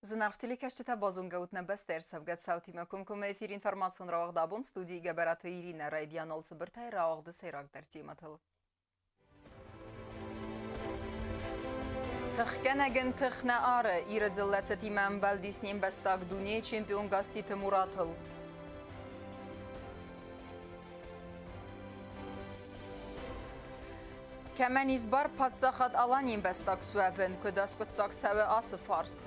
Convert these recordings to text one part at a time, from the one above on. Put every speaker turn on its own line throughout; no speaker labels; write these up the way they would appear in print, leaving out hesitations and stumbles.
Зынаргъ телекӕсджытӕ, базонгӕ ут нӕ бӕстӕ ӕрцӕвгӕ цаутимӕ комкоммӕ эфир информацион рауагъд абон студийы Гӕбӕраты Иринӕ райдианыл цыбыртӕй рауагъды сӕйрагдӕр темӕтыл. Тыхгӕнӕгӕн тых нӕ ары, Иры дзыллӕцӕтимӕ ӕмбӕлдис не мбӕстаг дунейы чемпион Гасситы Муратыл. Кӕмӕн ис бар паддзахад Аланийы ӕмбӕстаг суӕвын, куыд аскъуыддзаг цӕуы ацы фарст?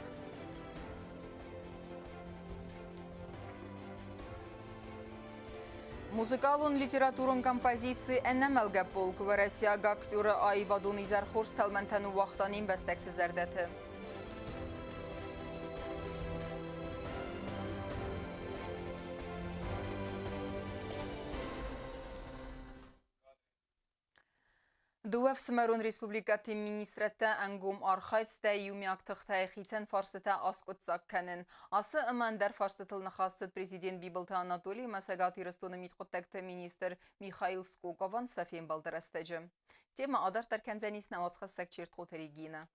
Музыкалон литературон композици «Ӕнӕмӕлгӕ полк» уӕрӕсейаг актеры аивадон изӕр хорз тӕлмӕнтӕ ныууагъта не мбӕстӕгты зӕрдӕты. Дыууӕ ӕфсымӕрон республикӕты министрӕдтӕ ӕнгом архайд стӕй иумиаг тыхтӕй хицӕн фарстытӕ аскъуыддзаг кӕнын. Ацы ӕмӕ ӕндӕр фарстытыл ныхас цыд президент Бибылты Анатолий ӕмӕ Цӕгат Ирыстоны мидхъуыддӕгты министр Михаил Скоковӕн сӕ фембӕлды рӕстӕджы. Темӕ адарддӕр кӕндзӕнис нӕ уацхӕссӕг Чертхъоты Регинӕ.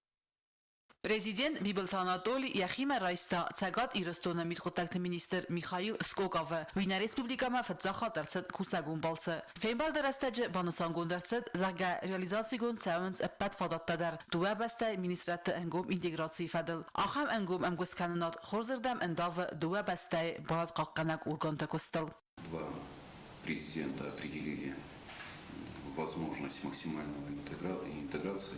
Президент Бибылты Анатоли йӕхимӕ райста Цӕгат Ирыстоны мидхъуыддӕгты министр Михаил Скоковы. Уый нӕ республикӕмӕ фыццаг хатт ӕрцыд кусӕгон балцы. Фембӕлды рӕстӕджы банысангонд ӕрцыд, зӕгъгӕ, реализацигонд цӕуынц ӕппӕт фадӕттӕ дӕр дыууӕ бӕстӕйы министрадты ӕнгом интеграцийы фӕдыл. Ахӕм ӕнгом ӕмгуысткӕнынад хорзырдӕм ӕндавы дыууӕ бӕстӕйы барадхъахъхъӕнӕг органты куыстыл.
Два президента определили возможность максимального интеграции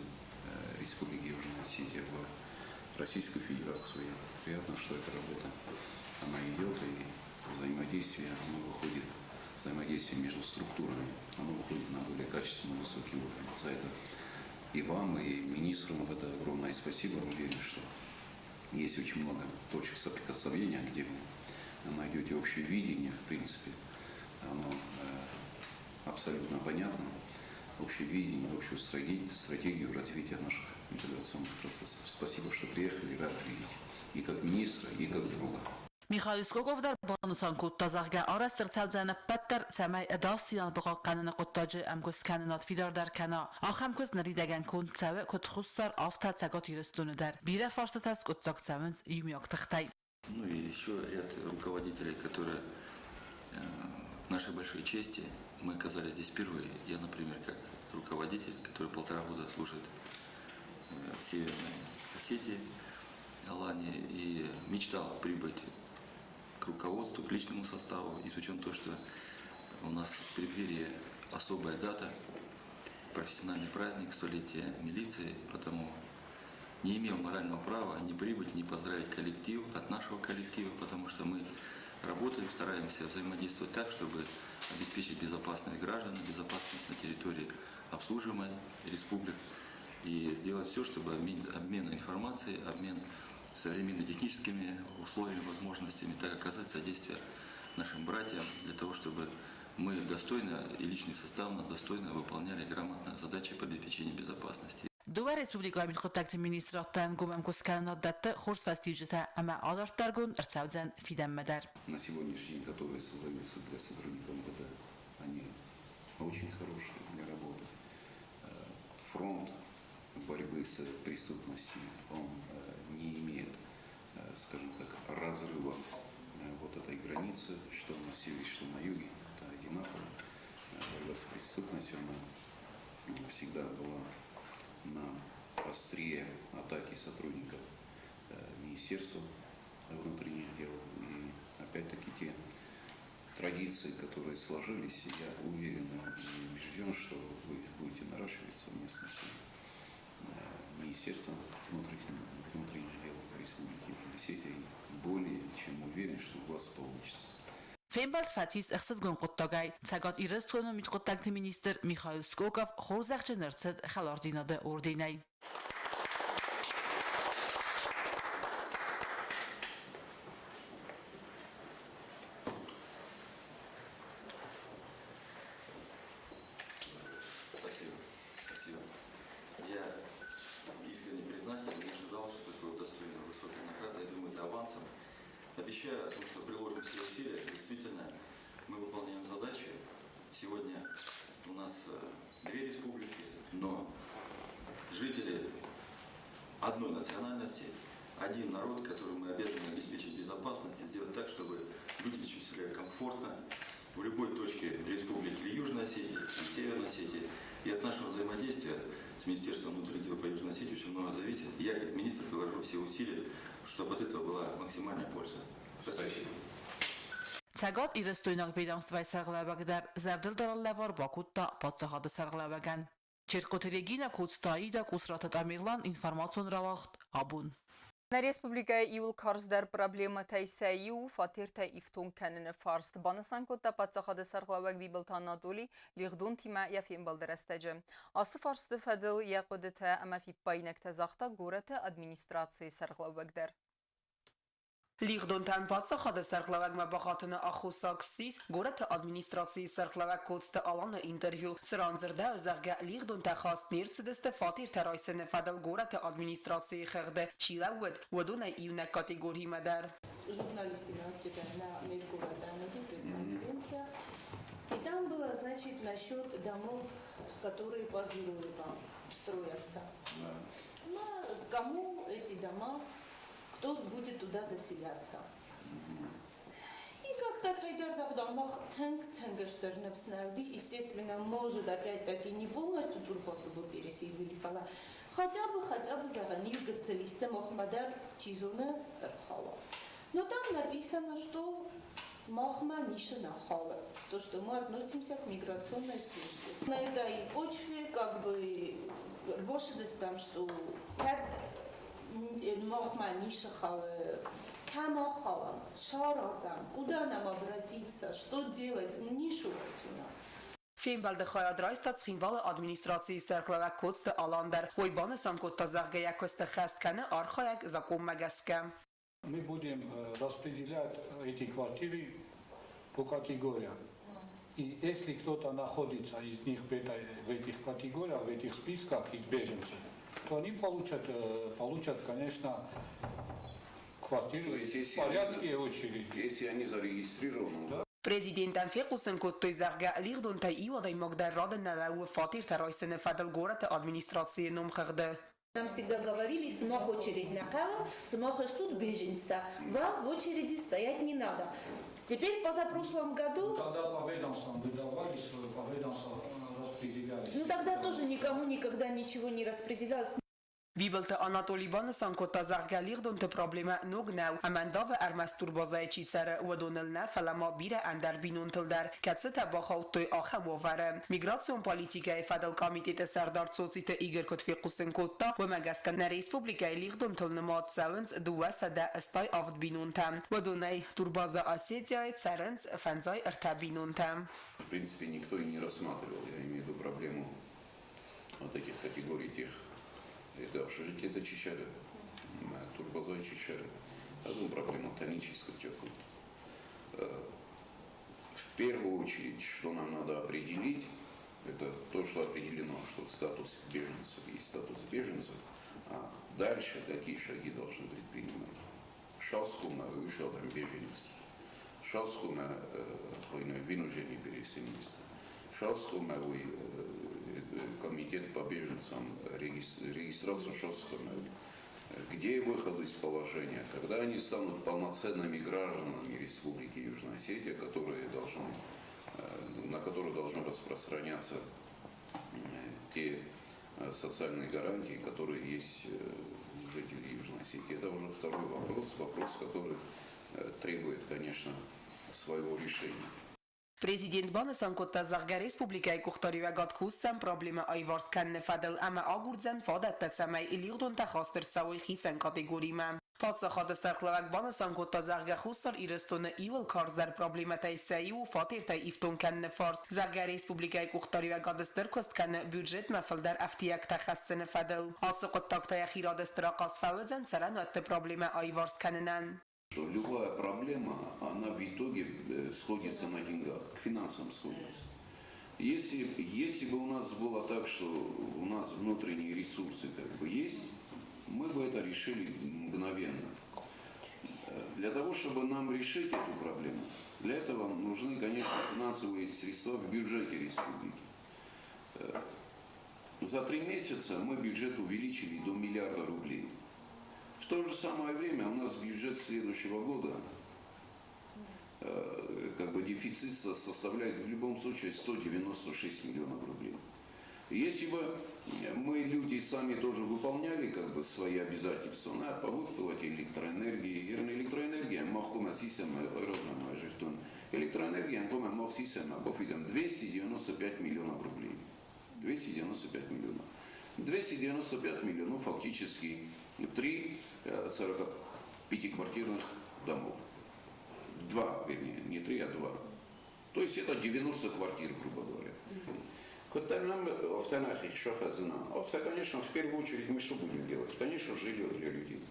Республики Южная Осетия в Российскую Федерацию. И приятно, что эта работа, она идет, и взаимодействие, оно выходит, взаимодействие между структурами, оно выходит на более качественный, высокий уровень. За это и вам, и министрам это огромное спасибо. Уверен, что есть очень много точек соприкосновения, где вы найдете общее видение, в принципе, оно абсолютно понятно, общее видение, общую стратегию развития наших интеграционных процессов. Спасибо, что приехали, рад видеть и как министра, и как друга.
Михаил Скоков дӕр банысан кодта, зӕгъгӕ, арӕзт ӕрцӕудзӕн ӕппӕт дӕр, цӕмӕй ӕдасдзинад бахъахъхъӕныны хъуыддаджы ӕмгуысткӕнынад фидардӕр кӕна. Ахӕм куыст ныридӕгӕн конд цӕуы куыд Хуссар, афтӕ Цӕгат Ирыстоны дӕр. Бирӕ фарстытӕ скъуыддзаг цӕуынц иумиаг тыхтӕй.
Ну и еще ряд руководителей, которые нашей большой чести, мы оказались здесь впервые. Я, например, как руководитель, который полтора года служит в Северной Осетии, Алании, и мечтал прибыть к руководству, к личному составу, и с учетом того, что у нас в преддверии особая дата, профессиональный праздник, столетие милиции, потому не имел морального права не прибыть, не поздравить коллектив от нашего коллектива, потому что мы работаем, стараемся взаимодействовать так, чтобы обеспечить безопасность граждан, безопасность на территории обслуживаемой республик и сделать все, чтобы обмен информацией, обмен современными техническими условиями, возможностями, так оказать содействие нашим братьям для того, чтобы мы достойно и личный состав у нас достойно выполняли грамотно задачи по обеспечению безопасности.
Дыууӕ республикӕйы мидхъуыддӕгты министрадтӕ ӕнгом ӕмгуысткӕнынад дӕтты хорз фӕстиуджытӕ ӕмӕ адарддӕргонд ӕрцӕудзӕн фидӕнмӕ дӕр.
На сегодняшний день, которые создаются для сотрудников МВД, они очень хорошие для работы. Фронт борьбы с преступностью, он не имеет, скажем так, разрыва вот этой границы, что на севере, что на юге, это одинаково. Борьба с преступностью, она всегда была на острие атаки сотрудников Министерства внутренних дел. И опять-таки те традиции, которые сложились, я уверен и убежден, что вы будете наращивать совместно с Министерством внутренних дел Республики Южная Осетия. И более чем уверен, что у вас получится.
Фембӕлд фӕцис ӕхсызгон хъуыддагӕй. Цӕгат Ирыстоны мидхъуыддӕгты министр Михаил Скоков хорзӕхджын ӕрцыд хӕлардзинады орденӕй.
Спасибо. Спасибо. Я искренне признателен, не ожидал, что такое удостоение высокой награды. Я думаю, это авансом. Обещаю о том, что приложим все усилия. Действительно, мы выполняем задачи. Сегодня у нас две республики, но жители одной национальности, Один народ, которому мы обязаны обеспечить безопасность и сделать так, чтобы люди чувствовали себя комфортно в любой точке республики или Южной Осетии, или Северной Осетии. И от нашего взаимодействия с Министерством внутренних дел по Южной Осетии очень много зависит. И я, как министр, приложу все усилия, чтобы от этого была максимальная польза.
Спасибо.
Цӕгат Ирыстойнаг ведомствӕйы сӕргълӕууӕг дӕр зӕрдылдарӕн лӕвар бакодта паддзахады сӕргълӕууӕгӕн. Черкъоты Регинӕ, Коцты Аидӕ, Къусраты Тамерлан, информацион рауагъд «Абон».
Нӕ республикӕйы иууыл карздӕр проблемӕтӕй сӕ иу – фатертӕ ифтонг кӕныны фарст, банысан кодта паддзахады сӕргълӕууӕг Бибылты Анатоли лигъдонтимӕ йӕ фембӕлды рӕстӕджы. Ацы фарсты фӕдыл йӕ хъуыдытӕ ӕмӕ фиппаинӕгтӕ загъта горӕты администрацийы сӕргълӕууӕг дӕр.
Лигъдонтӕн паддзахады сӕргълӕууӕгмӕ бахатыны аххосаг ссис горӕты администрацийы сӕргълӕууӕг Коцты Аланы интервью, цыран дзырдӕуы, зӕгъгӕ, лигъдонтӕ хаст не рцыдысты фатертӕ райсыны фӕдыл горӕты администрацийы хыгъды чи лӕууыд, уыдонӕй иунӕг категоримӕ дӕр.
Журналисты на пресс-конференция. И там было, значит, насчет домов, которые под Юрьевом строятся. Да. Ну, кому эти дома, кто будет туда заселяться. И как-то кӕйдӕр загъта, мах тынг тынг стыр ныфс нӕ уыди, естественно, может, опять-таки не полностью турбазу бы переселили, фӕлӕ хотя бы зӕгъӕн, иу гыццыл исты махмӕ дӕр, чи зоны, ӕрхауа. Но там написано, что махмӕ ницы нӕ хауы, то, что мы относимся к миграционной службе. На этой почве как бы больше там, что махмӕ ницы хауы, кӕм ахауӕм, саразӕм, куда нам обратиться, что делать, ницы у
Фембӕлды хайад райста Цхинвалы администрацийы сӕргълӕууӕг Коцты Алан дӕр. Уый банысан кодта, зӕгъгӕ, йӕ куысты хӕст кӕны архайӕг закъонмӕ гӕсгӕ.
Мы будем распределять эти квартиры по категориям. И если кто-то находится из них в этих категориях, в этих списках из беженцев, то они получат, конечно, квартиру
То есть,
в
если
порядке очереди.
Если они зарегистрированы,
Да.
Президентӕн фехъусын кодтой, зӕгъгӕ, лигъдонтӕй иу адӕймаг дӕр рады нӕ лӕууы фатертӕ райсыны фӕдыл горӕты администрацийы номхыгъды.
Нам всегда говорили, сымах очередь нӕ хъӕуы, сымах тут беженцы, вам в очереди стоять не надо. Теперь позапрошлом году...
Ну, тогда по ведомствам выдавали свое, по ведомствам распределяли.
Ну тогда тоже никому никогда ничего не распределялось.
Бибылты Анатоли банысан кодта, зӕгъгӕ, лигъдонты проблемӕ ног нӕу ӕмӕ ндавы ӕрмӕст турбазӕйы чи цӕры, уыдоныл нӕ, фӕлӕ ма бирӕ ӕндӕр бинонтыл дӕр, кӕцытӕ бахаудтой ахӕм уавӕры. Миграцион политикӕйы фӕдыл комитеты сӕрдар Цоциты Игорь куыд фехъусын кодта, уымӕ гӕсгӕ нӕ республикӕйы лигъдонтыл нымад цӕуынц 287 бинонтӕ. Уыдонӕй турбаза Осетияйы цӕрынц 53 бинонтӕ.
В принципе, никто и не рассматривал, я имею в виду проблему вот этих категорий тех, это общежитие, это Чичары, турбазой Чичары. Одну проблему тонического В первую очередь, что нам надо определить, это то, что определено, что статус беженцев есть статус беженцев, а дальше какие шаги должны предпринимать. Шалскума вышел там беженец. Шалскума вынужденный переселенец. Шалскума комитет по беженцам, регистрацию Шалскума. Где выход из положения? Когда они станут полноценными гражданами Республики Южная Осетия, которые должны, на которые должны распространяться те социальные гарантии, которые есть у жителей Южной Осетии. Это уже второй вопрос, вопрос, который требует, конечно, своего решения.
Президент банысан кодта, зӕгъгӕ, республикӕйы къухдариуӕгад кусдзӕн проблемӕ аиварс кӕныны фӕдыл ӕмӕ агурдзӕн фадӕттӕ, цӕмӕй лигъдонтӕ хаст ӕрцӕуой хицӕн категоримӕ. Паддзахады сӕргълӕууӕг банысан кодта, зӕгъгӕ, Хуссар Ирыстоны иууыл карздӕр проблемӕтӕй сӕ иу фатертӕй ифтонг кӕныны фарст, зӕгъгӕ, республикӕйы къухдариуӕгады стыр куыст кӕны бюджетмӕ фылдӕр ӕфтиӕгтӕ хӕссыны фӕдыл. Ацы хъуыддаг та йӕхи рады стыр ахъаз фӕуыдзӕн цӕрӕнуӕтты проблемӕ аиварс кӕнынӕн.
Что любая проблема, она в итоге сходится на деньгах, к финансам сходится. Если бы у нас было так, что у нас внутренние ресурсы как бы есть, мы бы это решили мгновенно. Для того, чтобы нам решить эту проблему, для этого нужны, конечно, финансовые средства в бюджете республики. За 3 месяца мы бюджет увеличили до миллиарда рублей. В то же самое время у нас бюджет следующего года, как бы дефицит составляет в любом случае 196 миллионов рублей. Если бы мы, люди, сами тоже выполняли как бы свои обязательства на по выплате электроэнергии, электроэнергия, электроэнергия, 295 миллионов рублей. 295 миллионов. 295 миллионов фактически три 45-квартирных домов. Два, вернее, не три, а два. То есть это 90 квартир, грубо говоря. Хотя нам Авто, конечно, в первую очередь мы что будем делать? Конечно, жилье для людей.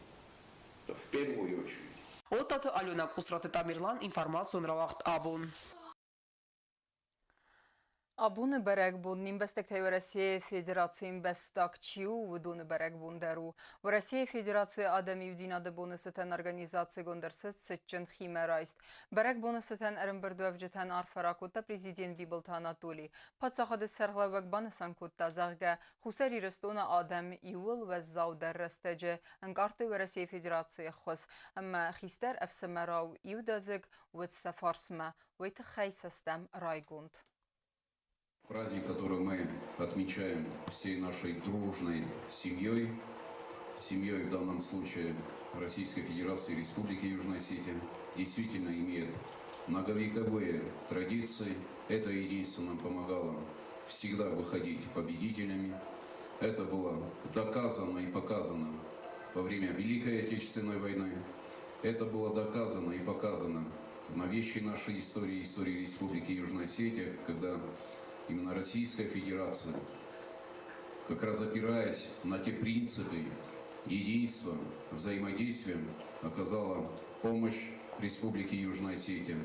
Это в первую очередь.
Оттаты Алена Къусраты Тамерлан, информацион рауагъд «Абон».
Абоны бӕрӕгбон не мбӕстӕгтӕй Уӕрӕсейы Федерацийы ӕмбӕстаг чи у, уыдоны бӕрӕгбон дӕр у. Уӕрӕсейы Федерацийы адӕмы иудзинады боны цытӕн организацигонд ӕрцыд цытджын химӕрайст. Бӕрӕгбоны цытӕн ӕрӕмбырдуӕвджытӕн арфӕ ракодта президент Бибылты Анатоли. Паддзахады сӕргълӕууӕг банысан кодта, зӕгъгӕ, Хуссар Ирыстоны адӕм иууыл уӕззаудӕр рӕстӕджы ӕнкъардтой Уӕрӕсейы Федерацийы ӕххуыс ӕмӕ хистӕр ӕфсымӕрау иудадзыг уыд сӕ фарсмӕ, уый тыххӕй сӕ стӕм райгонд.
Праздник, который мы отмечаем всей нашей дружной семьей, семьей в данном случае Российской Федерации и Республики Южная Осетия, действительно имеет многовековые традиции. Это единство нам помогало всегда выходить победителями. Это было доказано и показано во время Великой Отечественной войны. Это было доказано и показано в новейшей нашей истории, истории Республики Южная Осетия, когда именно Российская Федерация, как раз опираясь на те принципы единства, взаимодействия, оказала помощь Республике Южная Осетия,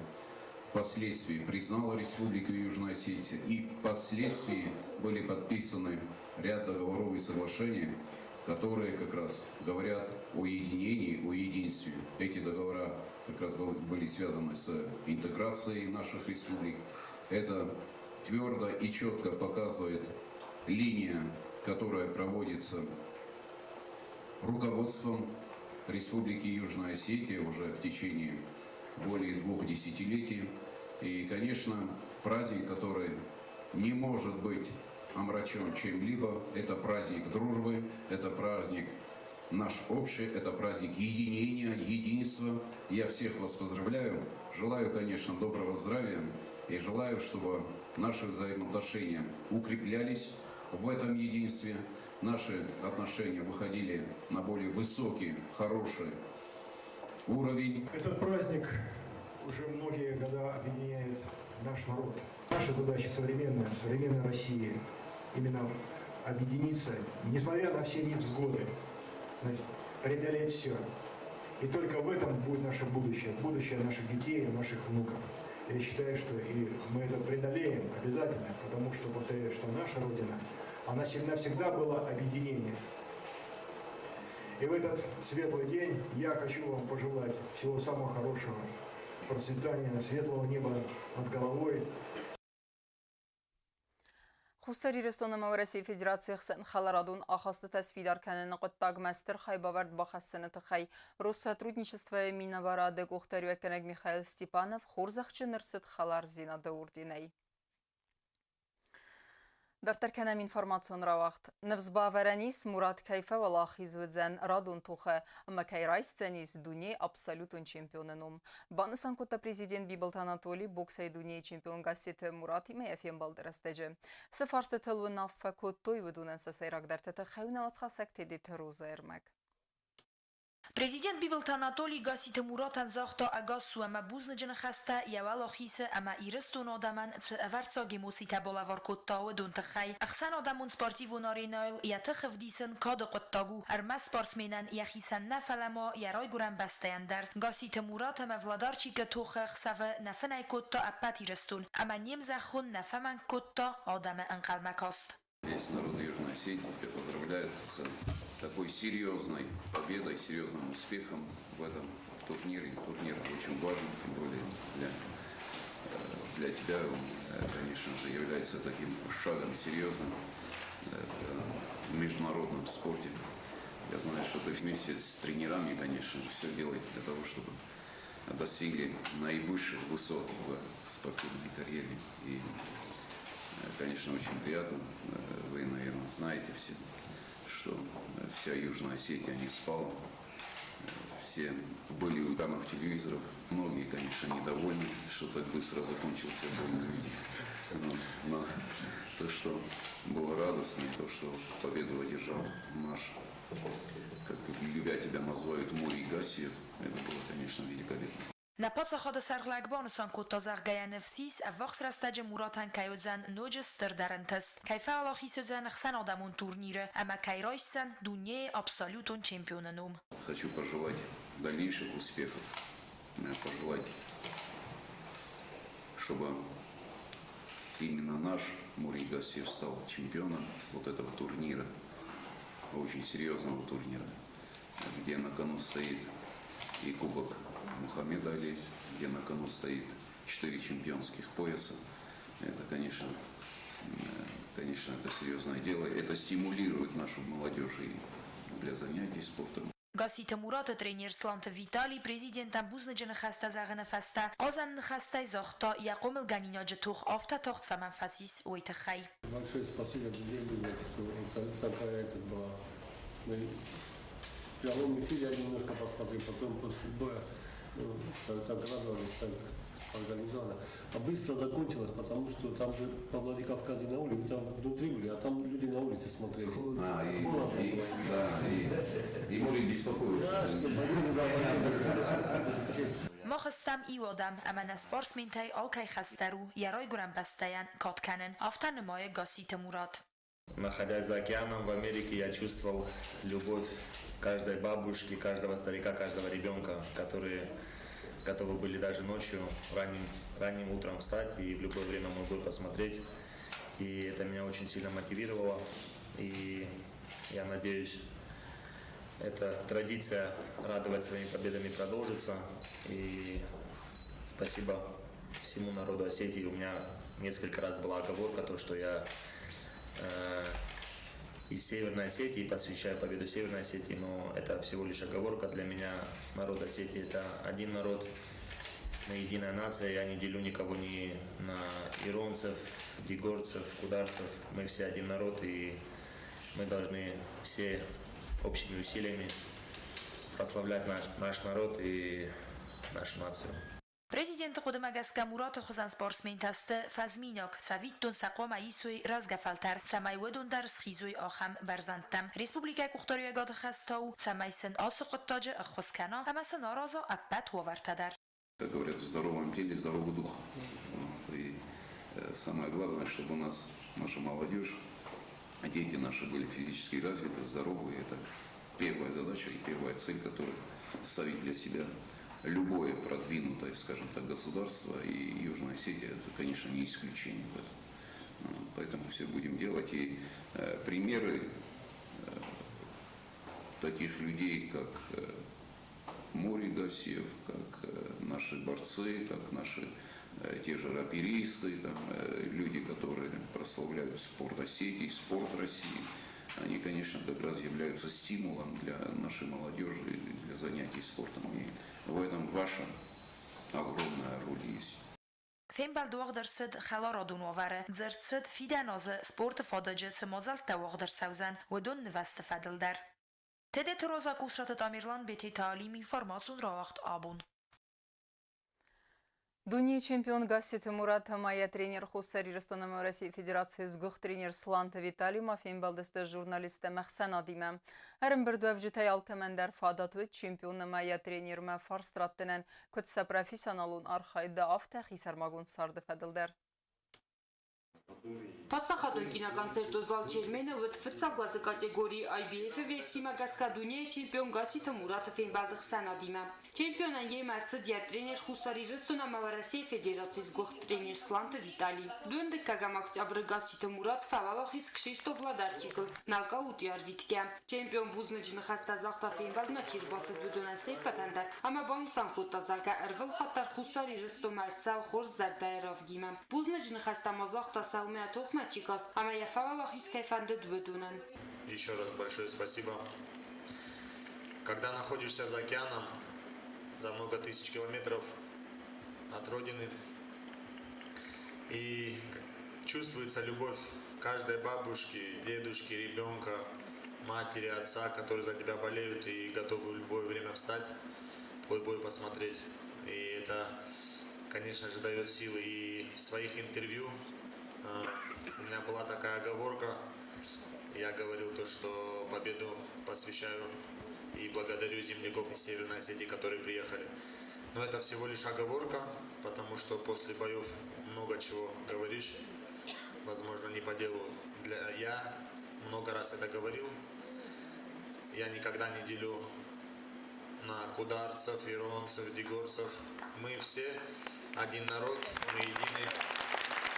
впоследствии признала Республику Южная Осетия, и впоследствии были подписаны ряд договоров и соглашений, которые как раз говорят о единении, о единстве. Эти договора как раз были связаны с интеграцией наших республик. Это твердо и четко показывает линия, которая проводится руководством Республики Южная Осетия уже в течение более 2 десятилетий. И, конечно, праздник, который не может быть омрачен чем-либо, это праздник дружбы, это праздник наш общий, это праздник единения, единства. Я всех вас поздравляю, желаю, конечно, доброго здравия и желаю, чтобы наши взаимоотношения укреплялись в этом единстве, наши отношения выходили на более высокий, хороший уровень.
Этот праздник уже многие года объединяет наш народ. Наша задача современная, современной России именно объединиться, несмотря на все невзгоды, преодолеть все. И только в этом будет наше будущее, будущее наших детей и наших внуков. Я считаю, что и мы это преодолеем обязательно, потому что, повторяю, что наша Родина, она всегда была объединение. И в этот светлый день я хочу вам пожелать всего самого хорошего, процветания, светлого неба над головой.
Хуссар Ирыстон ӕмӕ Уӕрӕсейы Федерацийы хсӕн хӕларадон ахастытӕ сфидар кӕныны хъуыддагмӕ стыр хайбавӕрд бахӕссыны тыххӕй Россотрудничествойы минӕварады къухдариуӕггӕнӕг Михаил Степанов хорзӕхджын ӕрцыд хӕлардзинады орденӕй. Дарддӕр кӕнӕм информацион рауагъд. Ныфс бавӕрӕн ис, Мурат кӕй фӕуӕлахиз уыдзӕн радон тохы ӕмӕ кӕй райсдзӕнис дунейы абсолютон чемпионы ном. Банысан кодта президент Бибылты Анатоли боксӕй дунейы чемпион Гасситы Муратимӕ йӕ фембӕлды рӕстӕджы. Цы фарстытыл уынаффӕ кодтой, уыдонӕн сӕ сӕйрагдӕрты тыххӕй нӕ уацхӕссӕг Тедеты Роза ӕрмӕг.
Президент Бибылты Анатоли Гасситы Муратӕн загъта ӕгас цу ӕмӕ бузныджы ныхӕстӕ йӕ уӕлахизы ӕмӕ Ирыстоны адӕмӕн цы ӕвӕрццаг эмоцитӕ балӕвар кодта, уыдон тыххӕй. Ӕхсӕнадӕмон спортивон аренӕйыл йӕ тых ӕвдисын кады хъуыддаг у ӕрмӕст спортсменӕн йӕхицӕн нӕ, фӕлӕ ма йӕ райгуырӕн бӕстӕйӕн дӕр. Гасситы Мурат ӕмӕ Владарчикы тохы ӕхсӕвы нӕ фынӕй кодта ӕппӕт Ирыстон ӕмӕ не мзӕххон нӕ фӕмӕнг кодта адӕмы ӕнхъӕлмӕкаст.
Весь народ Южной Осетии тебя поздравляет с такой серьезной победой, серьезным успехом в этом турнире. Турнир очень важен, тем более для тебя он, конечно же, является таким шагом серьезным в международном спорте. Я знаю, что ты вместе с тренерами, конечно же, все делаете для того, чтобы достигли наивысших высот в спортивной карьере. И, конечно, очень приятно. Вы, наверное, знаете все, что вся Южная Осетия не спала. Все были у экранов телевизоров. Многие, конечно, недовольны, что так быстро закончился бой. Но то, что было радостно, и то, что победу одержал наш, как любя тебя называют, Мури Гассиев, это было, конечно, великолепно.
Нӕ паддзахады сӕргълӕууӕг банысан кодта, зӕгъгӕ, йӕ ныфс ис, ӕввахс рӕстӕджы Муратӕн кӕй уыдзӕн ноджы стырдӕр ӕнтыст, кӕй фӕуӕлахиз уыдзӕн ӕхсӕнадӕмон турниры ӕмӕ кӕй райсдзӕн дунейы абсолютон чемпионы ном.
Хочу пожелать дальнейших успехов, пожелать, чтобы именно наш Мури Гассиев стал чемпионом вот этого турнира, очень серьезного турнира, где на кону стоит и кубок Мухаммеда Али, где на кону стоит 4 чемпионских пояса. Это, конечно, это серьезное дело. Это стимулирует нашу молодежь и для занятий спортом.
Гасситы Мураты тренер Сланты Витали президентӕн бузныджы ныхӕстӕ зӕгъыны фӕстӕ хъазӕн ныхӕстӕй загъта, йӕ хъомылгӕнинаджы тох афтӕ тагъд цӕмӕн фӕцис, уый тыххӕй.
Большое спасибо людям, что такая это была. Мы в прямом эфире я немножко посмотрел, потом после боя, ну, так радовались, так организовано. А быстро закончилось, потому что там же по Владикавказе на улице, там внутри были, а там люди на улице смотрели.
А, и,
Холодно
и,
было.
да, и Мури беспокоился.
Да, что больные заболели.
Мах стӕм иу адӕм ӕмӕ нӕ спортсментӕй алкӕй хӕс дӕр у йӕ райгуырӕн бӕстӕйӕн кад кӕнын, афтӕ нымайы Гасситы Мурат.
Находясь за океаном в Америке, я чувствовал любовь каждой бабушки, каждого старика, каждого ребенка, которые готовы были даже ночью, ранним утром встать и в любое время мой бой посмотреть. И это меня очень сильно мотивировало. И я надеюсь, эта традиция радовать своими победами продолжится. И спасибо всему народу Осетии. У меня несколько раз была оговорка, то, что я из Северной Осетии, посвящаю победу Северной Осетии, но это всего лишь оговорка. Для меня народ Осетии – это один народ, мы единая нация, я не делю никого ни на иронцев, дигорцев, кударцев. Мы все один народ, и мы должны все общими усилиями прославлять наш народ и нашу нацию.
Президенты хъуыдымӕ гӕсгӕ Мураты хуызӕн спортсментӕ сты фӕзминаг, цӕвиттон сӕ хъуамӕ исой рӕзгӕ фӕлтӕр, цӕмӕй уыдон дӕр схизой ахӕм бӕрзӕндтӕм. Республикӕйы къухдариуӕгады хӕс та у, цӕмӕй сын ацы хъуыддаджы ӕххуыс кӕна ӕмӕ сын араза ӕппӕт уавӕртӕ дӕр.
Как говорят, в здоровом теле здоровый дух. Вот. И самое главное, чтобы у нас наша молодежь, дети наши были физически развиты, здоровые. Это первая задача и первая цель, которую ставить для себя любое продвинутое, скажем так, государство, и Южная Осетия, это, конечно, не исключение в этом. Вот. Поэтому все будем делать. И примеры таких людей, как Мури Гассиев, как наши борцы, как наши те же рапиристы, там, люди, которые прославляют спорт Осетии, спорт России, они, конечно, как раз являются стимулом для нашей молодежи, для занятий спортом. И в этом ваша огромная роль есть.
Фембӕлд уагъд ӕрцыд хӕларадон уавӕры, дзырд цыд фидӕн азы спорты фадыджы цы мадзӕлттӕ уагъд ӕрцӕудзӕн, уыдон нывӕзты фӕдыл дӕр. Тедеты Роза, Къусраты Тамерлан, Бететы Алим, информацион рауагъд Абон.
Дунейы чемпион Гасситы Мурат ӕмӕ йӕ тренер Хуссар Ирыстон ӕмӕ Уӕрӕсейы Федерацийы сгуыхт тренер Сланты Витали ма фембӕлдысты журналисттӕ ӕхсӕнадимӕ. Ӕрӕмбырдуӕвджытӕй алкӕмӕн дӕр фадат уыд чемпион ӕмӕ йӕ тренермӕ фарст раттынӕн, куыд сӕ профессионалон архайды, афтӕ хисӕрмагонд царды фӕдыл дӕр.
Паддзахадон киноконцертон зал Чермен-ы уыд фыццаг уӕзы категорийы IBF-ы версимӕ гӕсгӕ дунейы чемпион Гасситы Мураты фембӕлд ӕхсӕнадимӕ. Чемпионӕн йемӕ ӕрцыд йӕ тренер Хуссар Ирыстон ӕмӕ Уӕрӕсейы Федерацийы сгуыхт тренер Сланты Виталий. Дыууындыккӕгӕм октябры Гасситы Мурат фӕуӕлахиз Кшиштоф Владарчикыл нокауты арвитгӕ. Чемпион бузныджы ныхӕстӕ загъта фембӕлдмӕ чи рбацыд, уыдонӕн се ппӕтӕн дӕр ӕмӕ банысан кодта, зӕгъгӕ, ӕрвылхатт дӕр Хуссар Ирыстонмӕ ӕрцӕуы хорз зӕрдӕйы равгимӕ. Бузныджы ныхӕстӕ ма загъта сӕумӕ тохмӕ чи каст ӕмӕ йӕ фӕуӕлахиз кӕй фӕндыд, уыдонӕн.
Еще раз большое спасибо. Когда находишься за океаном, за много тысяч километров от родины, и чувствуется любовь каждой бабушки, дедушки, ребенка, матери, отца, которые за тебя болеют и готовы в любое время встать, твой бой посмотреть. И это, конечно же, дает силы. И в своих интервью у меня была такая оговорка. Я говорил то, что победу посвящаю и благодарю земляков из Северной Осетии, которые приехали. Но это всего лишь оговорка, потому что после боев много чего говоришь, возможно, не по делу. Я много раз это говорил. Я никогда не делю на кударцев, иронцев, дигорцев. Мы все один народ, мы едины.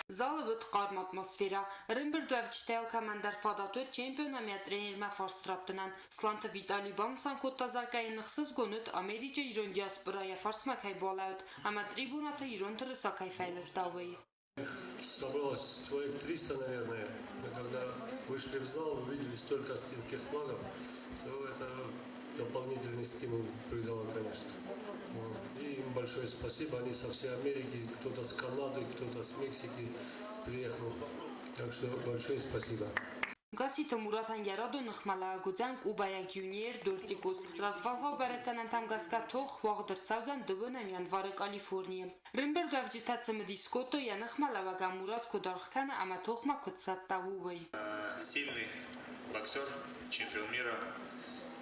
Залы уыд хъарм атмосферӕ. Ӕрӕмбырдуӕвджытӕ алкӕмӕн дӕр фадат уыд чемпион ӕмӕ тренермӕ фарст раттынӕн. Сланты Витали банысан кодта, зӕгъгӕ йын ӕхсызгон уыд, Америчы ирон диаспорӕ йӕ фарсмӕ кӕй балӕууыд ӕмӕ трибунӕты ирон тырыса кӕй фӕйлыдта, уый.
Собралось человек 300, наверное. Мы когда вышли в зал, увидели столько осетинских флагов, то это дополнительный стимул придало, конечно. И им большое спасибо. Они со всей Америки, кто-то с Канады, кто-то с Мексики приехал. Так что большое спасибо.
Гасситы Муратӕн йӕ радон ныхмӕлӕуӕг уыдзӕн кубӕйаг Юниер Дортикос. Развӕлгъау бӕрӕггӕнӕнтӕм гӕсгӕ тох уагъд ӕрцӕудзӕн дыууынӕм январы Калифорнийы. Рымбырдуӕвджытӕ цымыдис кодтой, йӕ ныхмӕлӕуӕгӕн Мурат куыд аргъ кӕны ӕмӕ тохмӕ куыд цӕттӕ у, уый.
Сильный боксер, чемпион мира,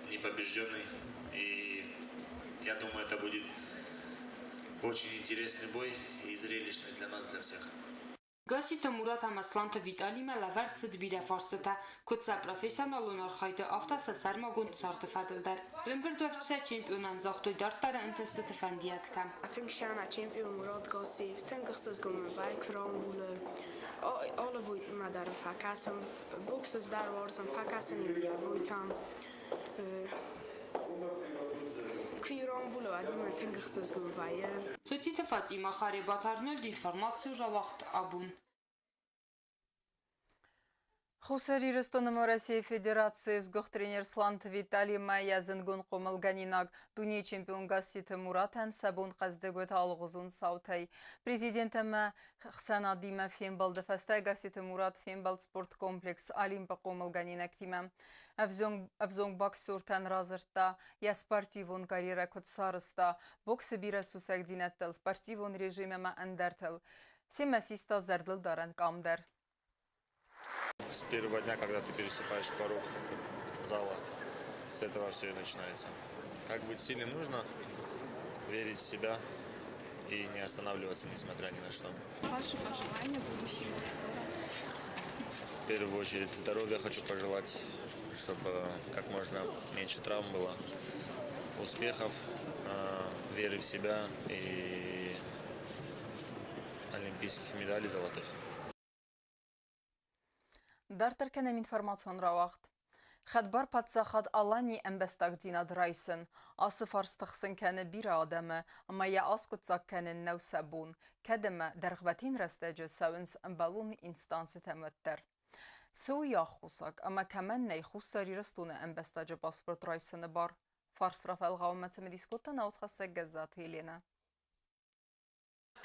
непобежденный. И я думаю, это будет очень интересный бой и зрелищный для нас, для всех.
Гасситы Мурат ӕмӕ Сланты Виталимӕ лӕвӕрд цыд бирӕ фарстытӕ, куыд сӕ профессионалон архайды, афтӕ сӕ сӕрмагонд царды фӕдыл дӕр. Ӕрӕмбырдуӕвджытӕ чемпионӕн загътой дарддӕры ӕнтыстыты фӕндиӕгтӕ.
Тынг сӕна чемпион Мурат Гассиев, тынг ӕхсызгон мын вӕййы, куы рамбулы. Алы бойтмӕ дӕр фӕкӕсын, бокс ӕз дӕр уарзын, фӕкӕсын ын йӕ бойтӕм. Куы рамбулы, уӕд мын тынг ӕхсызгон вӕййы.
Цоциты Фатимӕ, Харебаты Арнольд, информаци рауагъд абон.
Хуссар Ирыстоны Уӕрӕсейы Федерацийы сгуыхт тренер Сланты Виталимӕ йӕ зындгонд хъомылгӕнинаг дунейы чемпион Гасситы Муратӕн сӕ бон хъӕздыг уыд алыгъуызон цаутӕй. Президент ӕмӕ хсӕнадимӕ фембӕлды фӕстӕ Гасситы Мурат фембӕлд спорткомплекс Олимп-ы хъомылгӕнинӕгтимӕ. Ӕвзонг боксертӕн радзырдта, йӕ спортивон карьерӕ куыд сарӕзта, боксы бирӕ сусӕгдзинӕдтыл, спортивон режим ӕмӕ ӕндӕртыл. Семӕ систа зӕрдылдарӕн къам дӕр.
С первого дня, когда ты переступаешь порог зала, с этого все и начинается. Как быть сильным нужно верить в себя и не останавливаться, несмотря ни на что.
Ваши пожелания будущим боксерам?
В первую очередь здоровья хочу пожелать, чтобы как можно меньше травм было, успехов, веры в себя и олимпийских медалей золотых.
Дарддӕр кӕнӕм информацион рауагъд. Хӕдбар паддзахад Аланийы ӕмбӕстагдзинад райсын. Ацы фарст тыхсын кӕны бирӕ адӕмы ӕмӕ йӕ аскъуыддзаг кӕнын нӕу сӕ бон, кӕд ӕмӕ дӕргъвӕтин рӕстӕджы цӕуынц ӕмбӕлон инстанцитӕм, уӕддӕр. Цы у йӕ аххосаг ӕмӕ кӕмӕн нӕй Хуссар Ирыстоны ӕмбӕстаджы паспорт райсыны бар? Фарст рафӕлгъауынмӕ цымыдис кодта науцхӕссӕг Гӕззаты Еленӕ.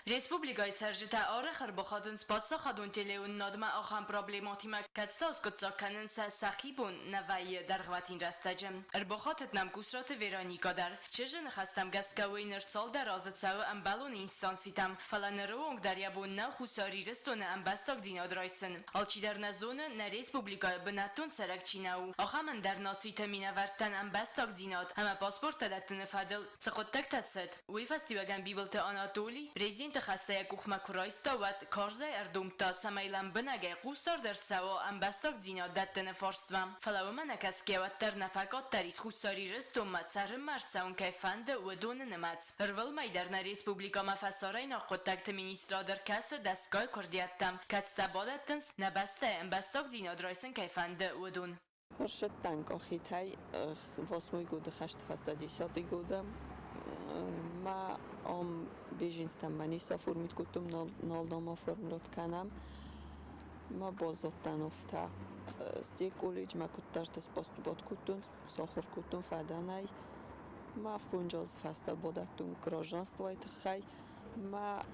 Республикӕйы цӕрджытӕ арӕх ӕрбахатынц паддзахадон телеуынынадмӕ ахӕм проблемӕтимӕ, кӕцытӕ аскъуыддзаг кӕнын сӕ сӕхи бон нӕ вӕййы дӕргъвӕтин рӕстӕджы. Ӕрбахатыд нӕм Кусраты Вероникӕ дӕр. Чызджы ныхӕстӕм гӕсгӕ уый ныр цалдӕр азы цӕуы ӕмбӕлон инстанцитӕм, фӕлӕ ныры онг дӕр йӕ бон нӕу Хуссар Ирыстоны ӕмбӕстагдзинад райсын. Алчидӕр нӕ зоны, нӕ республикӕйы бынӕттон цӕрӕг чи нӕ у, ахӕм ӕндӕр нациты минӕвӕрттӕн ӕмбӕстагдзинад ӕмӕ паспорттӕ дӕттыны фӕдыл цы хъуыддӕгтӕ цыд, уый фӕстиуӕгӕн Бибылты Анатоли президенты хӕстӕ йӕ къухмӕ куы райста, уӕд карзӕй ӕрдомдта, цӕмӕй лӕмбынӕгӕй хъусдард ӕрцӕуа ӕмбӕстагдзинад дӕттыны фарстмӕ. Фӕлӕ уымӕ нӕ кӕсгӕ уӕддӕр нӕ фӕкъаддӕр ис Хуссар Ирыстонмӕ цӕрынмӕ ӕрцӕуын кӕй фӕнды, уыдоны нымӕц. Ӕрвылмӕй дӕр нӕ республикӕмӕ фӕсарӕйнаг хъуыддӕгты министрад ӕркӕсы дӕсгай куырдиӕттӕм, кӕцытӕ бадӕттынц, нӕ бӕстӕйы ӕмбӕстагдзинад райсын кӕй фӕнды, уыдон.
Ӕрсадтӕн къохитӕй восьмой годы хӕсты фӕстӕ десятый года ма ам беженцтӕн ма ницы оформить кодтон, нал дам оформлят кӕнӕм. Ма баззадтӕн афтӕ. Стӕй колледжмӕ куыддӕрты споступать кодтон, сахуыр кодтон фадӕнӕй. Мӕ фондз азы фӕстӕ бадӕттон гражданствойы тыххӕй. Мӕ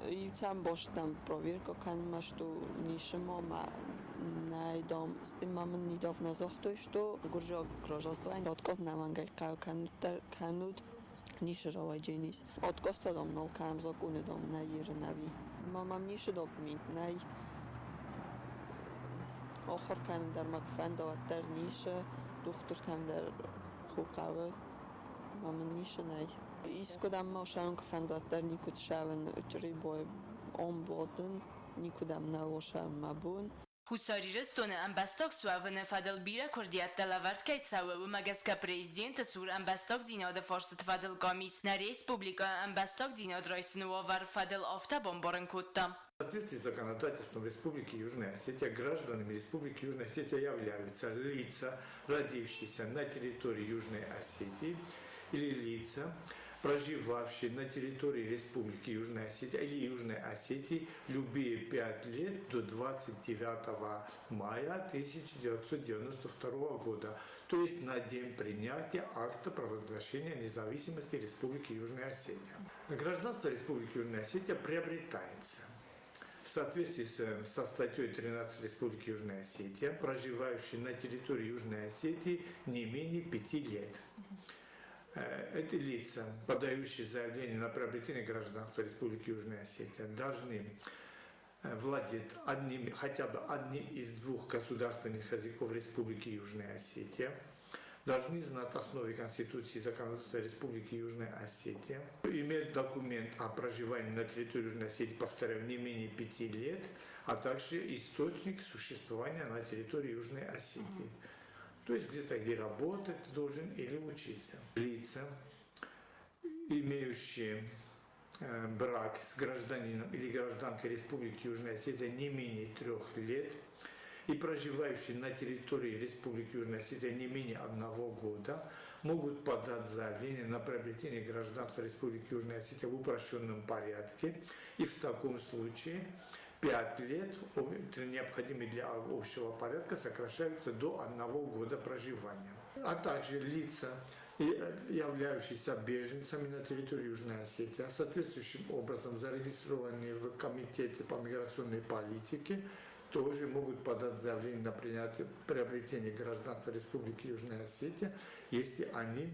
иу бостӕм проверка кӕнынмӕ, что нишимо мӕ нӕй, дам, стӕй ма мын недавно загътой, что гуырдзиаг гражданствойӕн отказ нӕмӕнгӕй хъӕуы кӕнут, нишы рауайдженис. Отказ та, дам, нал кӕнӕм законы, дам, нӕ ерын ӕви. Ма мӕм нишы документ нӕй. Ахуыр кӕнын дӕр мӕ куы фӕнда, уӕддӕр нишы, дохтыртӕм дӕр ху хъӕуы, ма мын нишы нӕй. Искуыдӕм ма ссӕуын куы фӕнда, уӕддӕр никуыд ссӕуын чъребойы омбудын, никуыдӕм нӕ ссӕуын мӕ бон.
Хуссар Ирыстоны ӕмбӕстаг суӕвыны фӕдыл бирӕ куырдиӕттӕ лӕвӕрд кӕй цӕуы, уымӕ гӕсгӕ Президенты цур ӕмбӕстагдзинады фарстыты фӕдыл къамис нӕ республикӕйы ӕмбӕстагдзинад райсыны уавӕры фӕдыл афтӕ бамбарын кодта.
В соответствии с законодательством Республики Южная Осетия гражданами Республики Южная Осетия являются лица, родившиеся на территории Южной Осетии, или лица, проживавшие на территории Республики Южная Осетия или Южной Осетии любые 5 лет до 29 мая 1992 года, то есть на день принятия акта провозглашения независимости Республики Южная Осетия. Гражданство Республики Южная Осетия приобретается в соответствии со статьей 13 Республики Южная Осетия, проживающие на территории Южной Осетии не менее 5 лет. Эти лица, подающие заявление на приобретение гражданства Республики Южная Осетия, должны владеть одним, хотя бы одним из двух государственных языков Республики Южная Осетия, должны знать основы Конституции и законодательства Республики Южная Осетия, иметь документ о проживании на территории Южной Осетии, повторяю, не менее 5 лет, а также источник существования на территории Южной Осетии. То есть где-то или работать должен, или учиться. Лица, имеющие брак с гражданином или гражданкой Республики Южная Осетия не менее 3 лет и проживающие на территории Республики Южная Осетия не менее одного года, могут подать заявление на приобретение гражданства Республики Южная Осетия в упрощенном порядке. И в таком случае 5 лет, необходимые для общего порядка, сокращаются до одного года проживания. А также лица, являющиеся беженцами на территории Южной Осетии, соответствующим образом зарегистрированные в Комитете по миграционной политике, тоже могут подать заявление на принятие, приобретение гражданства Республики Южная Осетия, если они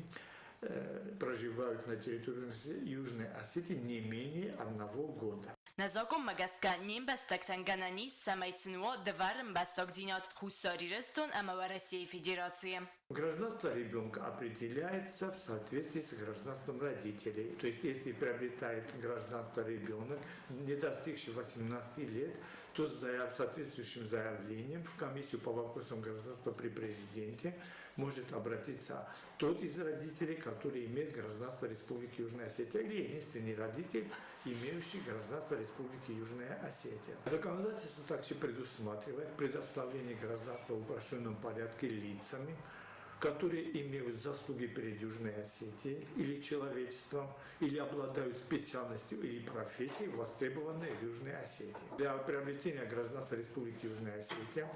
проживают на территории Южной Осетии не менее одного года.
Нӕ закъонмӕ гӕсгӕ не мбӕстӕгтӕн гӕнӕн ис, цӕмӕй сын уа дывӕр ӕмбӕстагдзинад Хуссар Ирыстон ӕмӕ Уӕрӕсейы Федерацийы.
Гражданство ребенка определяется в соответствии с гражданством родителей. То есть, если приобретает гражданство ребенок, не достигший 18 лет, то с соответствующим заявлением в комиссию по вопросам гражданства при президенте может обратиться тот из родителей, который имеет гражданство Республики Южная Осетия, или единственный родитель, имеющий гражданство Республики Южная Осетия. Законодательство также предусматривает предоставление гражданства в упрощенном порядке лицами, которые имеют заслуги перед Южной Осетией или человечеством, или обладают специальностью или профессией, востребованной в Южной Осетии. Для приобретения гражданства Республики Южная Осетия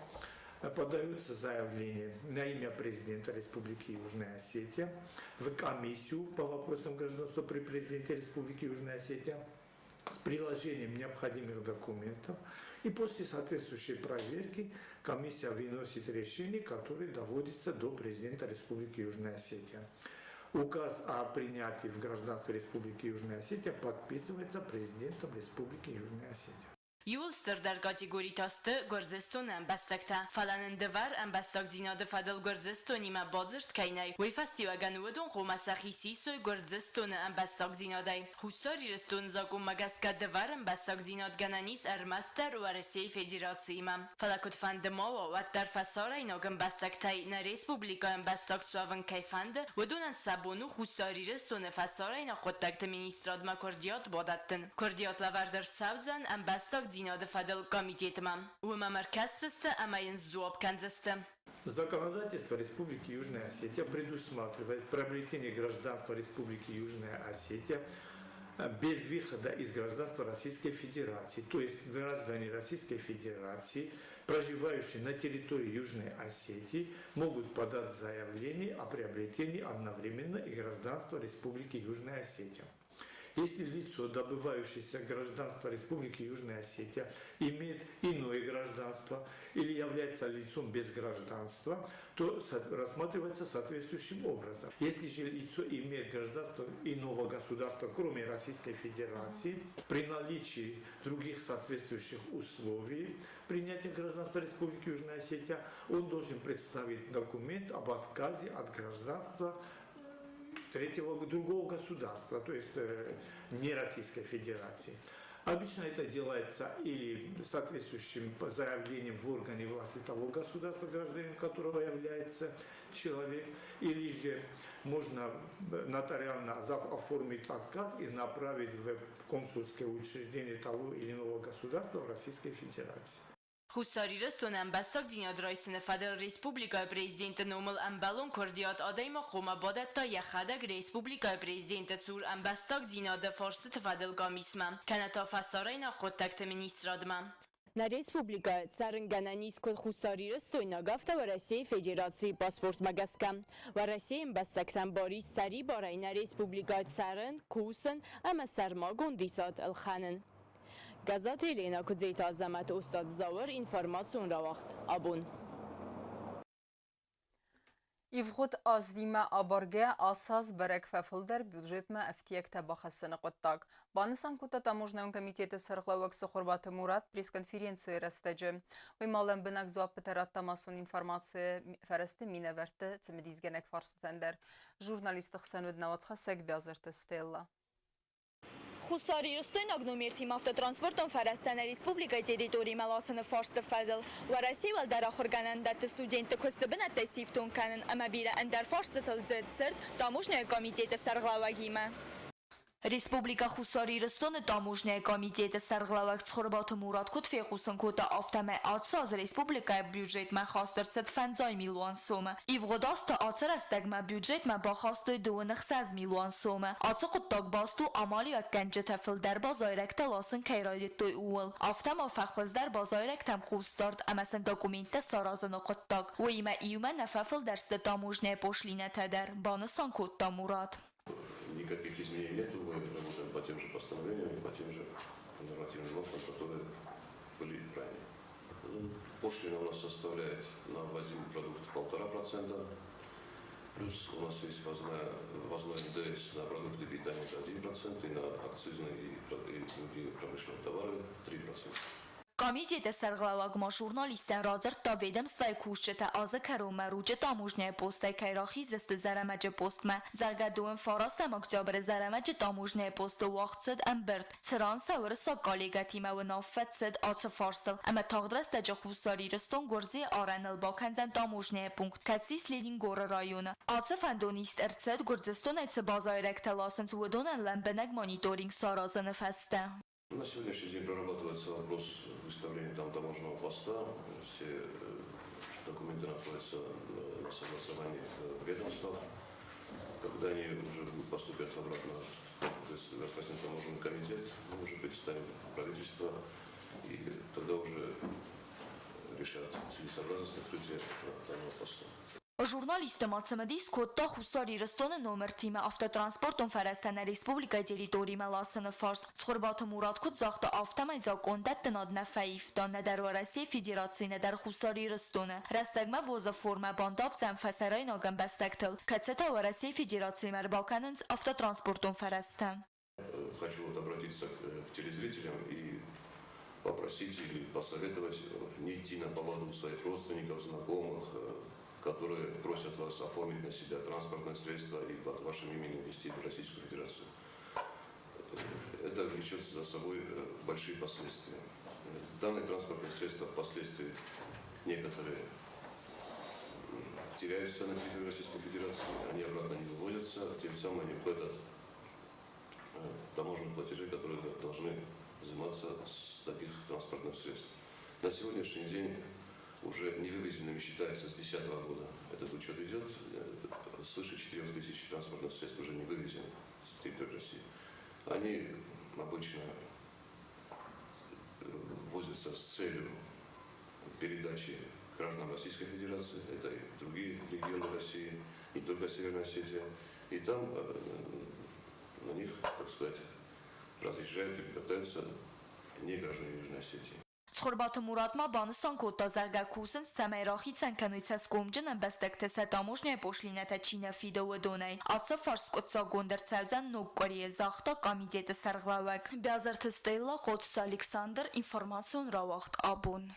подаются заявления на имя президента Республики Южная Осетия в комиссию по вопросам гражданства при президенте Республики Южная Осетия с приложением необходимых документов. И после соответствующей проверки комиссия выносит решение, которое доводится до президента Республики Южная Осетия. Указ о принятии в гражданство Республики Южная Осетия подписывается президентом Республики Южная Осетия.
Иууыл стырдӕр категоритӕ сты Гуырдзыстоны ӕмбӕстӕгтӕ. Фӕлӕ нын дывӕр ӕмбӕстагдзинады фӕдыл Гуырдзыстонимӕ бадзырд кӕй нӕй, уый фӕстиуӕгӕн уыдон хъуамӕ сӕхи сисой Гуырдзыстоны ӕмбӕстагдзинадӕй. Хуссар Ирыстоны закъонмӕ гӕсгӕ дывӕр ӕмбӕстагдзинад гӕнӕн ис ӕрмӕстдӕр Уӕрӕсейы Федерациимӕ. Фӕлӕ куыдфӕнды ма уа, уӕддӕр фӕсарӕйнаг ӕмбӕстӕгтӕй нӕ республикӕйы ӕмбӕстаг суӕвын кӕй фӕнды, уыдонӕн сӕ бон у Хуссар Ирыстоны фӕсарӕйнаг хъуыддӕгты министрадмӕ куырдиат бадӕттын. Куырдиат лӕвӕрд ӕрцӕудзӕн ӕмбӕстагдзинады фӕдыл комитетмӕ. Уым ӕм ӕркӕсдзысты ӕмӕ йын сдзуапп кӕндзысты.
Законодательство Республики Южная Осетия предусматривает приобретение гражданства Республики Южная Осетия без выхода из гражданства Российской Федерации. То есть граждане Российской Федерации, проживающие на территории Южной Осетии, могут подать заявление о приобретении одновременно и гражданства Республики Южная Осетия. Если лицо, добывающееся гражданства Республики Южная Осетия, имеет иное гражданство или является лицом без гражданства, то рассматривается соответствующим образом. Если же лицо имеет гражданство иного государства, кроме Российской Федерации, при наличии других соответствующих условий принятия гражданства Республики Южная Осетия, он должен представить документ об отказе от гражданства третьего, другого государства, то есть не Российской Федерации. Обычно это делается или соответствующим заявлением в органе власти того государства, гражданином которого является человек, или же можно нотариально оформить отказ и направить в консульское учреждение того или иного государства в Российской Федерации.
Хуссар Ирыстоны ӕмбӕстагдзинад райсыны фӕдыл республикӕйы президенты номыл ӕмбӕлон куырдиат адӕймаг хъуамӕ бадӕтта йӕхӕдӕг республикӕйы президенты цур ӕмбӕстагдзинады фарстыты фӕдыл къамисмӕ, кӕнӕ та фӕсарӕйнаг хъуыддӕгты министрадмӕ. Нӕ республикӕйы цӕрынгӕнӕн ис куыд хуссарирыстойнаг, афтӕ Уӕрӕсейы Федерацийы паспортмӕ гӕсгӕ. Уӕрӕсейы ӕмбӕстӕгтӕн бар ис сӕрибарӕй нӕ республикӕйы цӕрын, кусын ӕмӕ сӕрмагонд исад ӕлхӕнын. Гӕззаты Еленӕ, Куыдзеты Азӕмӕт, Остъаты Зауыр, информацион рауагъд Абон.
Ивгъуыд азимӕ абаргӕ ацы аз бӕрӕг фӕфылдӕр бюджетмӕ ӕфтиӕгтӕ бахӕссыны хъуыддаг. Банысан кодта таможнӕйон комитеты сӕргълӕууӕг Цыхуырбаты Мурат пресс-конференцийы рӕстӕджы. Уый ма лӕмбынӕг дзуаппытӕ радта массон информацийы фӕрӕзты минӕвӕртты цымыдисгӕнӕг фарстытӕн дӕр. Журналистты хсӕн уыд науӕдзхӕссӕг Биазырты Стелла.
Хуссар-Ирыстойнаг номертимӕ автотранспортон фӕрӕзтӕ нӕ республикӕйы территоримӕ ласыны фарсты фӕдыл Уӕрӕсейы уӕлдӕр ахуыргӕнӕндӕтты студентты куысты бынӕттӕй сифтонг кӕнын ӕмӕ бирӕ ӕндӕр фарстытыл дзырд таможнӕйы комитеты сӕргълӕууӕгимӕ. Республикӕ Хуссар Ирыстоны таможнӕйы комитеты сӕргълӕууӕг Цхуырбаты Мурат куыд фехъусын кодта, афтӕмӕй ацы аз республикӕйы бюджетмӕ хаст ӕрцыд фӕндзай милуан сомы. Ивгъуыд аз та ацы рӕстӕгмӕ бюджетмӕ бахастой дыууын ӕхсӕз милуан сомы. Ацы хъуыддаг баст у амалиуӕггӕнджытӕ фылдӕр базайрӕгтӕ ласын кӕй райдыдтой, ууыл. Афтӕ ма фӕхуыздӕр базайрӕгтӕм хъусдард ӕмӕ сын документтӕ саразыны хъуыддаг. Уыимӕ иумӕ нӕ фӕфылдӕр сты таможнӕйы пошлинӕтӕ дӕр, банысан кодта Мурат.
Никаких изменений нет, мы работаем по тем же постановлениям и по тем же нормативным актам, которые были ранее. Пошлина у нас составляет на ввозимый продукт 1,5%, плюс у нас есть ввозной НДС на продукты питания это 1% и на акцизные и другие промышленные товары 3%.
Комитеты сӕргълӕууӕг ма журналисттӕн радзырдта ведомствойы кусджытӕ азы кӕронмӕ Ручъы таможнӕйы постӕй кӕй рахиздзысты Зӕрӕмӕджы постмӕ, зӕгъгӕ, дыууын фарастӕм октябры Зӕрӕмӕджы таможнӕйы посты уагъд цыд ӕмбырд, цыран сӕ уырыссаг коллегӕтимӕ уынаффӕ цыд ацы фарстыл ӕмӕ тагъд рӕстӕджы Хуссар Ирыстон Гуырдзыйы арӕныл бакӕндзӕн таможнӕйы пункт, кӕцы ис Ленингоры районы. Ацы фӕндон ист ӕрцыд, Гуырдзыстонӕй цы базайрӕгтӕ ласынц, уыдонӕн лӕмбынӕг мониторинг саразыны фӕстӕ.
На сегодняшний день прорабатывается вопрос выставления там таможенного поста. Все документы находятся на согласовании в ведомствах. Когда они уже поступят обратно в Государственный таможенный комитет, мы уже представим правительство, и тогда уже решат целесообразность открытия данного поста.
Журналистты ма цымыдис кодта Хуссар Ирыстоны номыртимӕ автотранспортон фӕрӕзтӕ нӕ республикӕйы территоримӕ ласыны фарст. Цхуырбаты Мурат куыд загъта, афтӕмӕй закъондӕттынад нӕ фӕивта нӕдӕр Уӕрӕсейы Федерацийы, нӕдӕр Хуссар Ирыстоны. Рӕстӕгмӕ ВОЗ-ы формӕ бандавдзӕн фӕсарӕйнаг ӕмбӕстӕгтыл, кӕцытӕ Уӕрӕсейы Федерацимӕ ӕрбакӕнынц автотранспортон фӕрӕзтӕ.
Хочу вот обратиться к телезрителям и попросить или посоветовать не идти на поводу своих родственников, знакомых, которые просят вас оформить на себя транспортное средство и под вашим именем везти в Российскую Федерацию. Это влечет за собой большие последствия. Данные транспортные средства впоследствии некоторые теряются на территории Российской Федерации, они обратно не вывозятся, тем самым они уходят от таможенных платежей, которые должны взиматься с таких транспортных средств. На сегодняшний день уже не вывезенными считается с 2010 года. Этот учет идет, свыше 4000 транспортных средств уже не вывезены с территории России. Они обычно возятся с целью передачи граждан Российской Федерации, это и другие регионы России, не только Северная Осетия. И там на них, так сказать, разъезжают и катаются не граждане Южной Осетии.
Цхуырбаты Мурат ма банысан кодта, зӕгъгӕ, кусынц, цӕмӕй рахицӕн кӕной цӕсгомджын ӕмбӕстӕгтӕ сӕ таможнӕйы пошлинӕтӕ чи нӕ фиды, уыдонӕй. Ацы фарст скъуыддзаггонд ӕрцӕудзӕн ног къуырийы, загъта комитеты сӕргълӕууӕг. Биазырты Стелла, Хъоцыты Александр, информацион рауагъд Абон.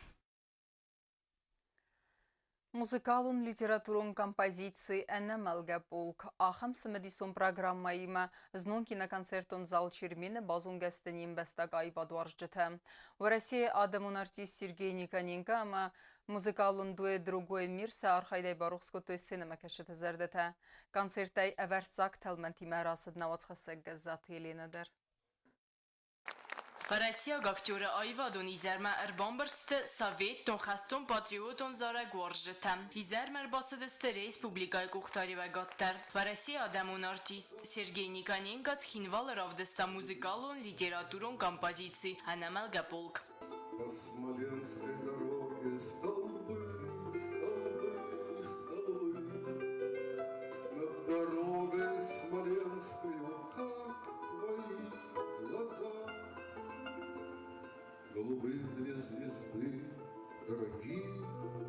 Музыкалон-литературон композици «Ӕнӕмӕлгӕ полк» ахӕм цымыдисон программӕимӕ знон киноконцертон зал «Чермен»-ы базонгӕ сты не мбӕстаг аивадуарзджытӕ. Уӕрӕсейы адӕмон артист Сергей Никоненко ӕмӕ музыкалон дуэт «Другой мир» сӕ архайдӕй барухс кодтой сценӕмӕкӕсджыты зӕрдӕтӕ. Концертӕй ӕвӕрццаг тӕлмӕнтимӕ рацыд науӕдзхӕссӕг Гӕззаты Еленӕ дӕр.
Уӕрӕсейаг актеры аивадон изӕрмӕ ӕрбамбырд сты советтон хӕстон-патриотон зарӕг уарзджытӕ. Изӕрмӕ ӕрбацыдысты республикӕйы къухдариуӕгад дӕр. Уӕрӕсейы адӕмон артист Сергей Никоненко Цхинвалы равдыста музыкалон, литературон композици «Ӕнӕмӕлгӕ полк».
По Смоленской дороге столбы, столбы, столбы. Над дорогой Смоленскою, как твои глаза. Голубых две звезды, дорогие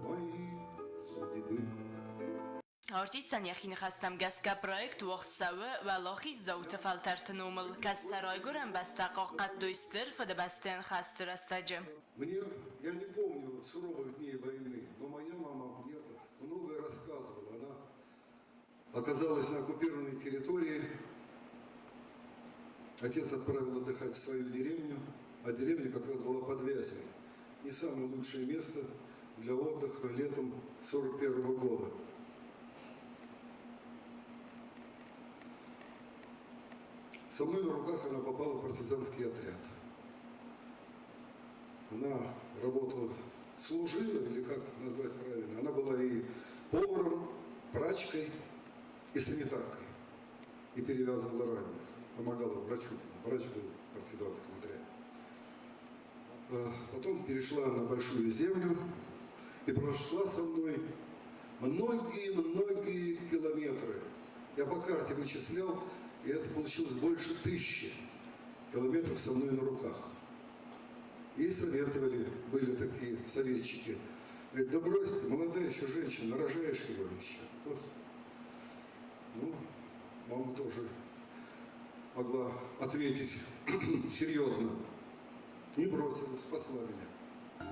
мои судьбы.
Артистӕн йӕхи ныхӕстӕм гӕсгӕ проект уагъд цӕуы уӕлахиздзауты фӕлтӕрты номыл, кӕцытӕ райгуырӕн бӕстӕ хъахъхъӕдтой Стыр Фыдыбӕстӕйон хӕсты рӕстӕджы.
Мне, я не помню суровых дней войны, но моя мама мне многое рассказывала. Она оказалась на оккупированной территории. Отец отправил отдыхать в свою деревню, а деревня как раз была под Вязьмой. Не самое лучшее место для отдыха летом 41 года. Со мной на руках она попала в партизанский отряд. Она работала, служила, или как назвать правильно, она была и поваром, прачкой и санитаркой. И перевязывала раненых, помогала врачу. Врач был в партизанском отряде. Потом перешла на Большую Землю и прошла со мной многие-многие километры. Я по карте вычислял, и это получилось больше 1000 километров со мной на руках. Ей советовали, были такие советчики. Говорит, да брось ты, молодая еще женщина, рожаешь его еще. Господи. Мама тоже могла ответить серьезно. Не бросила, спасла меня.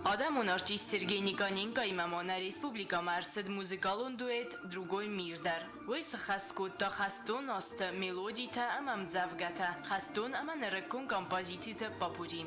Адӕмон артист Сергей Никоненкоимӕ ма нӕ республикӕмӕ ӕрцыд музыкалон дуэт «Другой мир» дӕр. Уый сыххӕст кодта хӕстон азты мелодитӕ ӕмӕ ӕмдзӕвгӕтӕ, хӕстон ӕмӕ нырыккон композициты попурри.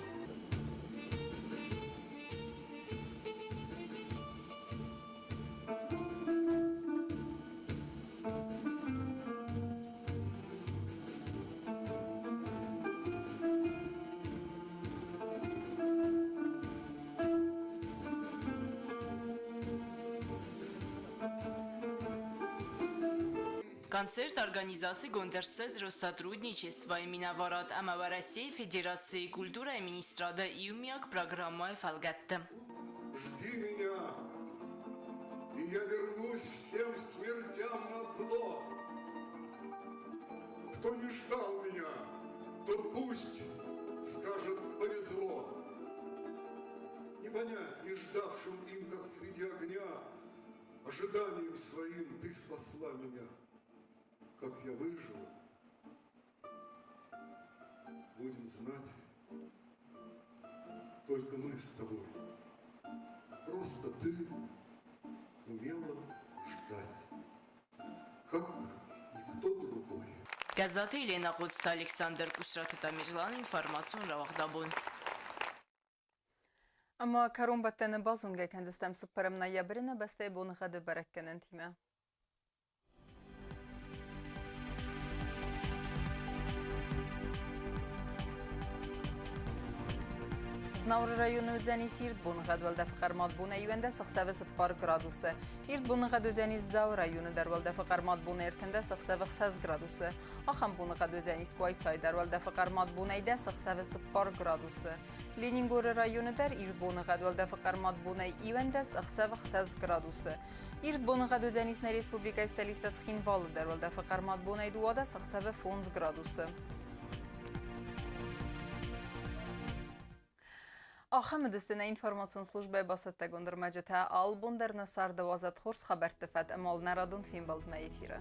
Концерт организацигонд ӕрцыд Россотрудничествойы минӕварад ӕмӕ Уӕрӕсейы Федерацийы культурӕйы министрады иумиаг программӕйы фӕлгӕтты.
Жди меня, и я вернусь всем смертям назло. Кто не ждал меня, тот пусть скажет повезло. Не понять, не ждавшим им, как среди огня, ожиданием своим ты спасла меня. Как я выжил, будем знать только мы с тобой. Просто ты умела ждать, как никто другой.
Гӕззаты Елена, Хъоцты Александр, Къусраты Тамерлан, информацион рауагъд Абон.
Ӕмӕ кӕронбӕттӕны базонгӕ кӕндзыстӕм цыппӕрӕм ноябры нӕ бӕстӕйы боныгъӕды бӕрӕггӕнӕнтимӕ. Знауыры районы уыдзӕнис ирд боныгъӕд, уӕлдӕфы хъӕрмад бонӕй 11 ӕхсӕвы 4 градусы. Ирд боныгъӕд уыдзӕнис Дзауы районы дӕр, уӕлдӕфы хъӕрмад бонӕй 13 ӕхсӕвы 6 градусы. Ахӕм боныгъӕд уыдзӕнис Къуайсайы дӕр, уӕлдӕфы хъӕрмад бонӕй 10 ӕхсӕвы 4 градусы. Ленингоры районы дӕр ирд боныгъӕд, уӕлдӕфы хъӕрмад бонӕй 11 ӕхсӕвы 6 градусы. Ирд боныгъӕд уыдзӕнис нӕ республикӕйы столицӕ Цхинвалы дӕр, уӕлдӕфы хъӕрмад бонӕй 12 ӕхсӕвы 5 градусы. Ахӕм уыдысты нӕ информацион службӕйы бацӕттӕгонд ӕрмӕджытӕ. Алы бон дӕр нӕ царды уадзӕд хорз хабӕртты фӕд ӕмӕ нӕ радон фембӕлдмӕ эфиры.